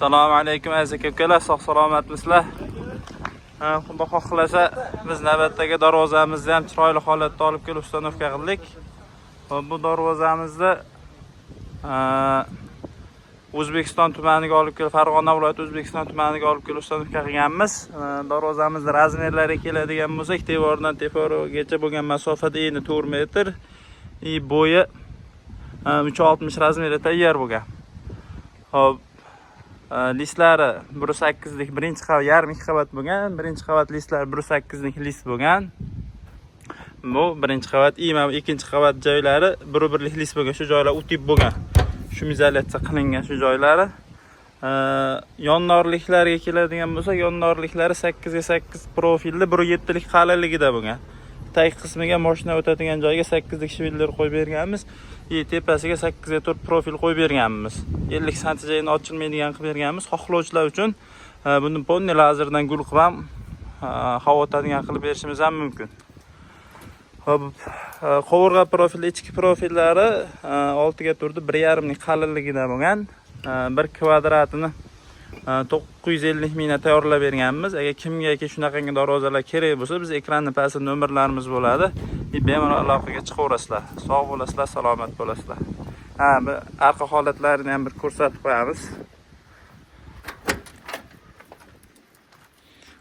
Assalomu alaykum aziz aka-ukalar, sog' salomatmisizlar? Xudo xohlasa biz navbatdagi darvozamizni ham chiroyli holatda olib kelib установка qildik. Va bu darvozamizni O'zbekiston tumaniga olib kelib, Farg'ona viloyati O'zbekiston tumaniga olib kelib установка qilganmiz. Darvozamizni razmerlariga keladigan bo'lsak, devordan devorgacha bo'lgan masofada eni 4 metr, и bo'yi 3.60 razmerda tayyor bo'lgan. Xo'p, listlari 1.8lik birinchi qavat, yarim ikki qavat bo'lgan. Birinchi qavat listlari 1.8lik list bo'lgan. Bu birinchi qavat, и mana bu ikkinchi qavat joylari 1.1lik list bo'lgan. Shu joylar утюг bo'lgan. Шумоизоляция qilingan shu joylari. Yonnorliklarga keladigan bo'lsak, yonnorliklari 8 ga 8 profilli 1.7lik qalinligida bo'lgan. Tag qismiga mashina o'tadigan joyga 8lik швеллер qo'yib berganmiz. И tepasiga 8 ga 4 profil qo'yib berganmiz. 50 cm joyini ochilmaydigan qilib berganmiz. Xohlovchilar uchun buni полный lazerdan gul qilib ham havo o'tadigan qilib berishimiz ham mumkin. Xo'p, qovurg'a profili, ichki profillari 6 ga 4 1.5lik qalinligida bo'lgan. Bir kvadratini 950 mingdan tayyorlab berganmiz. Agar kimgaki shunaqangi darvozalar kerak bo'lsa, biz ekranni pastida nomerlarimiz bo'ladi. И bemalol aloqaga chiqaverasizlar. Sog' bo'lasizlar, salomat bo'lasizlar. Ha, bu arqa holatlarini ham bir ko'rsatib qo'yamiz.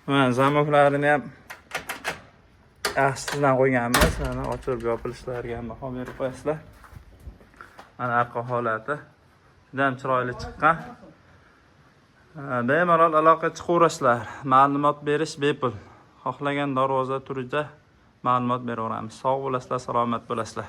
Mana zamoklarini ham yaxshisidan qo'yganmiz. Mana ochilib yopilishlariga ham baho berib qo'yasizlar. Mana arqa holati juda ham chiroyli chiqqan. Bemalol aloqa chiqaverasizlar. Ma'lumot berish bepul. Xohlagan darvoza turicha ma'lumot beraveramiz. Sog' bo'lasizlar, salomat bo'lasizlar.